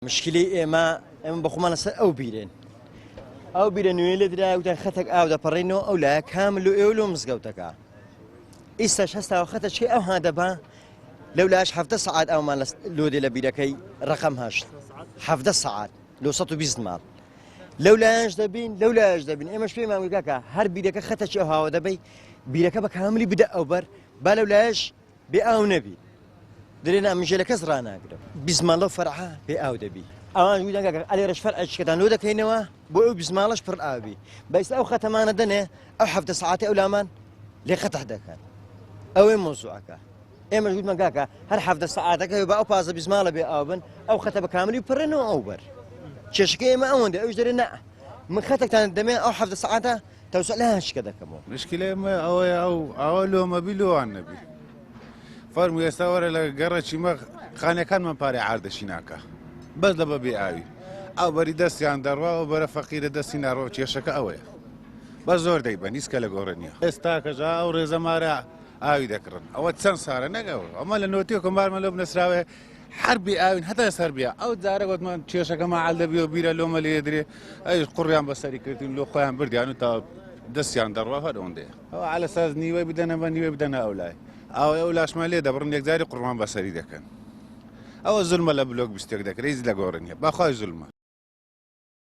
مشکلەی ئێمە ئێمە بەخۆمان لەسەر ئەو بیرێن ئەو بیرە نوێ لێ درایە وتیان خەتێک ئاو دەپەڕینەوە ئەو لایە کام لۆ ئێوە لۆ مزگەوتەکە ئیستاش هەستاوە خەتە چی ئەو ها دەبا لەو لاش حەفتە سەعات ئاومان لۆ دێ لە بیرەکەی ڕقم هەشت حەفتە سەعات لۆ 120 ماڵ لەو لایەنش دەبین لەو لایەش دەبین ئێمەش پێمان وت کاکە هەر بیرەکە خەتەکی ئەو هاوە دەبەی بیرەکە بە کاملی بدە ئەوبەر با لەو لایەش بێ ئاو نەبی درێ نا من ژێ لە کەس ڕاناگرم 20 ماڵ لەو فەرعە بێ ئاو دەبی ئەوان ویدان کاکە ئەلێرەش فەرعێکیشکەتان لۆ دەکەینەوە بۆ ئەو 20 ماڵەش پڕ ئاوی بەس ئەو خەتەمانە دەنێ ئەو حەفتە سەعاتی ئەو لامان لێ قەتع دەکەن ئەوەی مۆزوعەکە ئێمەش وتمان کاکە هەر حەفتە سەعاتەکە بە ئەو پازە 20 ماڵە بێ ئاو بن ئەو خەتە بە کاملی پڕێنەوە ئەو بەر کێشەکە ئێمە ئەوەندە ئەوش دەرێ نا من خەتێکتان دەمێ ئەو حەفتە سەعاتە تەوسع لە هەشکە دەکەمەوە. مشکلەی ئێمە ئەوەیە ئەو ئاوە لۆمە بی لۆوان نەبی فەرموو ئێستا وەرە لە گەڕەکی مە خانەکانمان پارەی عاردەشی ناکا بەس لە بە بێ ئاوی ئەو بەری دەستیان دەڕوا ئەو بەرە فەقیرە دەستی ناڕۆ کێشەکە ئەوەیە بە زۆر دەیبەن هیچ کە لە گۆڕێ نییە ئێستا کەژا ئەو ڕێزەمارە ئاوی دەکڕن ئەوە چەند سارە نەگەوە ئەمە لە نۆتیە کۆمارمە لەو نەسراوێ هەر بێ ئاوین هەتا سەر بیا ئەو جارە گوتمان کێشەکەمان عەل دەبی و بیرە لۆمە لێ درێ ئەویش قوڕیان بەسەری کردین لۆ خۆیان بردیان و تا دەستیان دەڕوا هەر ئەوەندەیە ئەوە عەلە ساز نیوەی بدەنە بە نیوەی بدەنە ئەو لای ئەوەی ئەو لاشمان لێ دەبڕن یەکجاری قوڕمان بەسەری دەکەن ئەوە زولمە لە بلۆک بیستێک دەکرێت هیچ لە گۆڕ نییە بەخوای زولمە.